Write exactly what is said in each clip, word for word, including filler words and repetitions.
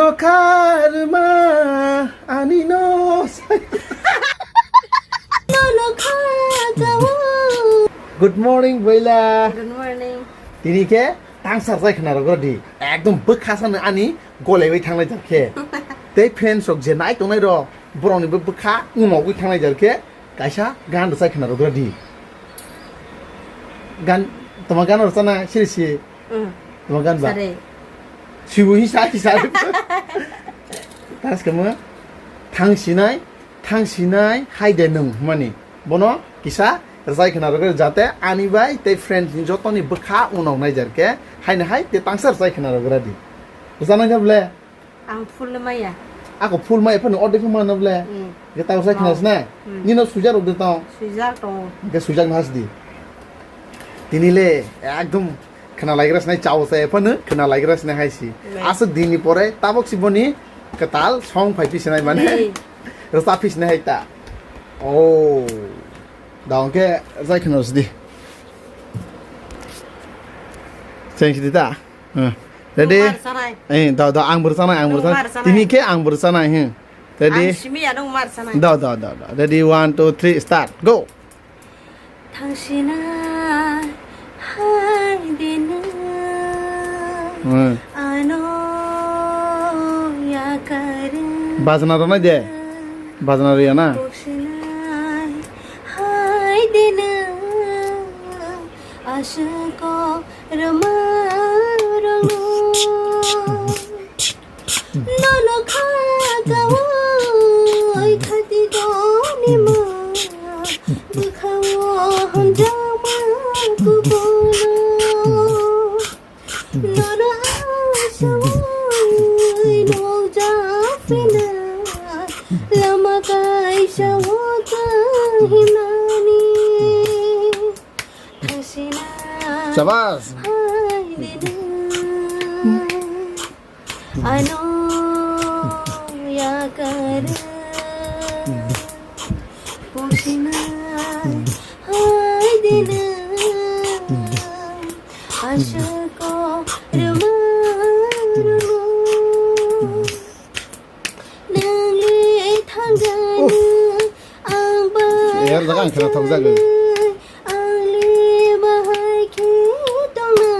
Nokharma ani no. Nono kha jawo. Good morning, Boila. Good morning. Tini khe tangsar jai khna rwgra di. Ekdom bwkha sano ani golaiwi thanglai jar khe. Tei friends rok je nai tongnai rok, borokni bo bwkha unogwi thanglai jar khe. Kaisa gan rwchai khna rwgra di. Gan, toma gan rwchana siri si. Mm. Toma gan ba? Sare. Sibu hi sa hi sa. Tas kamo thang sinai, thang sinai hai de nung mani. Bono kisa rwchai khna rwgra jate ani bai tei friends ni jotoni bwkha unog nai jar khe haino hai te tangsa rwchai khna rwgra di. Rwchana khe ble? Ang full le maya. Ako full maya phano ordek phano mano ble. Mm. Ge tau sai khna sna. Mm. Nino sujar rok de tong. Sujar tong. Ge sujar nas di. Tini le ekdom khna laigra sna chao sai phano khna laigra sna hai si. Aswk dini pore tabok si boni kwtal song phai phi sinai mane. Rwchap phi sinai hai ta. Oh. Da hwnkhe jai khna rwchadi. Cheng sidi ta. Hmm. Ready? Nung mar sanai. Eh, da, da, ang bwrwchanai, ang bwrwchanai. Nung mar sanai. Tini khe ang bwrwchanai, hmm. Ready? Ang simi ya nung mar sanai. Da, da, da, da. Ready, one, two, three, start. Go. Thangsina hai dena. Hmm. Ano ya kare. Bajna rwnai de. Bajna rwya na? Boksinai hai dena aswk rwma rwno. Nono kha jawi khati doni ma bwkhao hamjakma kubuno. Nono asawai nukjak phinai lama kaisa o kahimani thasina. Shabash. Haidina ano yakar pusina haidina. Aswk rwma rwma nangli thangani ang bai. Yak jaga ang khna thok jago. Angli bahai khe tongna.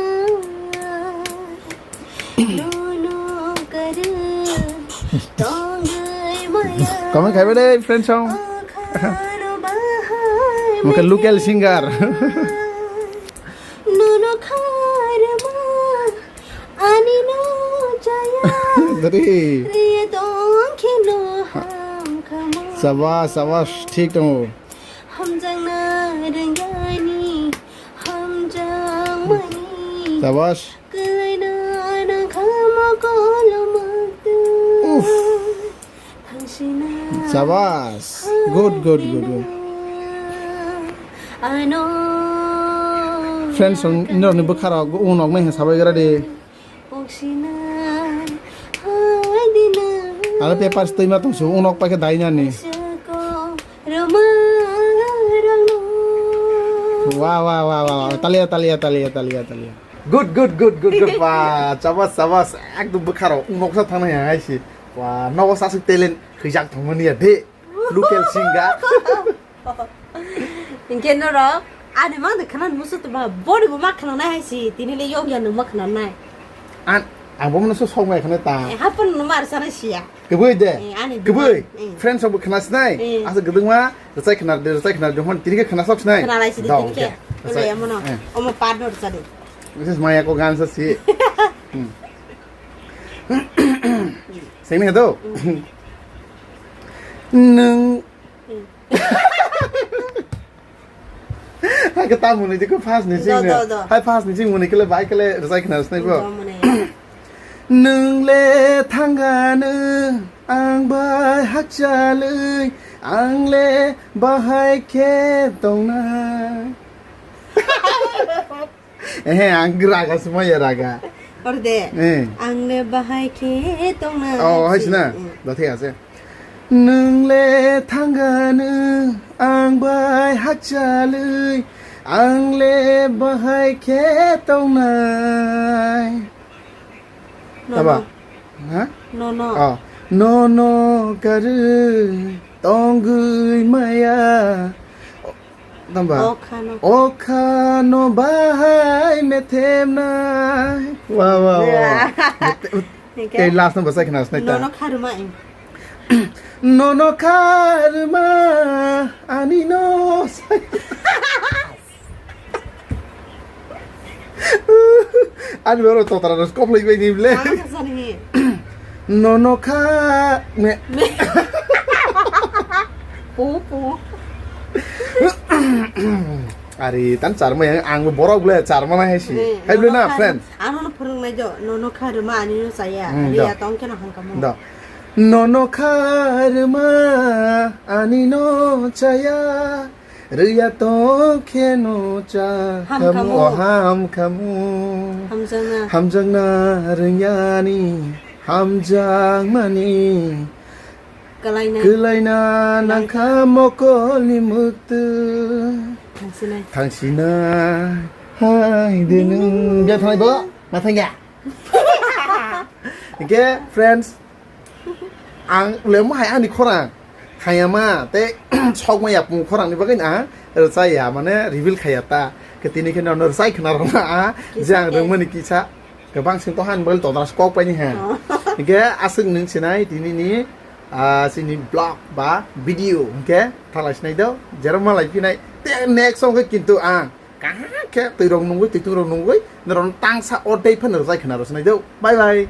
Nono kare tongwi maya. Comment khaiba de friend song. Okhano bahai. Mokhe local singer. Nono kharma ani no jaya. Dari. Riya tong khe no ham khama. Sabash, sabash, thik tongo. Hamjakna rwngyani hamjakmani. Sabash. Kwlaina nangkha mokol mwktwng. Uff. Thangsina. Sabash. Good, good, good, good. Ano. Friends, norokni bwkharok unoknai hwnwi sabai gra di. Boksinai haidina. Aro papers twima tongsu, unok paikhe dainani. Seko roma rangno. Wah, wah, wah, wah, wah. Talia, talia, talia, talia, talia. Good, good, good, good, good. Wah, sabas, sabas. Ekdom bwkharo unoksa thangna hai si. Wah, nogo sasuk talent khwijak thangmani ya de. Local singer. Hinkhe norok ani mang de khana musu tuma body bo ma khana nai hai si tini le yong ya nung ma khana nai. An ang bo mano so song mai khana ta. Eh, hapon no mar sana siya. Keboi de. Eh, ani keboi. Eh. Friends of khana sinai. Eh. Asa gedung ma rechai khana de rechai khana de hon tini ke khana sok sinai. Khana lai si de tini ke. Olo ya mono. Eh. Omo par no rechai de. This is my ako gan sa si. Hmm. Sing ni do. Hmm. Nung. Hmm. Hai ke ta muni dikho fast ni sing. Do, do, do. Hai fast ni sing muni kele bai kele rechai khna sinai bo. Do muni. Nung le thangano ang bai hakchalwi ang le bahai khe tongnai. Ehe, ang raga sumaya raga. Orde. Eh. Ang le bahai khe tongna. Oh, hai sina. Eh. Da thik ase. Nung le thangano ang bai hakchalwi ang le bahai khe tongnai. No, taba? No. Ha? Nono. Oh. Nono karwi tongwi maya. Tamba. Okhano. Okhano bahai methemnai. Wa, wa, wa. Ya. Mete-, Oke. Tei last number sai khna snai ta. Nono kharma im. Nono kharma ani no sai. Ani baro totara ros koplai bai ni ble. Ang kha sani. Nono kha me. Me. Po, po. Ari tan charma yang ang borok ble charma na hai si. Hmm, hai ble nono na kha, friends. Ano no phurung nai jo, nono kha ruma ani no chaya. Hmm, Ari jo. Ya tong khe no hangkamo. Do. Nono kha ruma ani no chaya. Rwya tong khe no cha Ham khamu, khamu. Oh, ham khamu. Hamjakna. Hamjakna rwya ni hamjakmani. Kwlaina. Kwlaina nangkha mokolni mwktwi. Thangsinai. Thangsinai. Hai de nwng. Bia thanai bo? Ma thangya? Hingke, friends, ang ulemo hai ani khorang thayama tei sokma yapung khorangni bagwi ang rwchaya, mane reveal khaya ta. Ke tini khe nono rwchai khna rwna a, je ang rwngmani kisa kwbang sing to han bel todras kok paini ha. Oh. Hingke aswk nwng sinai tini ni, ah, chini vlog ba video hingke thalai sinai do, jero malai phinai. Te next song khe kintu ang kaham khe twi rok nungwi, twi tung rok nungwi, norok tangsa o dei phano rwchai khna rw sinai do. Bye bye.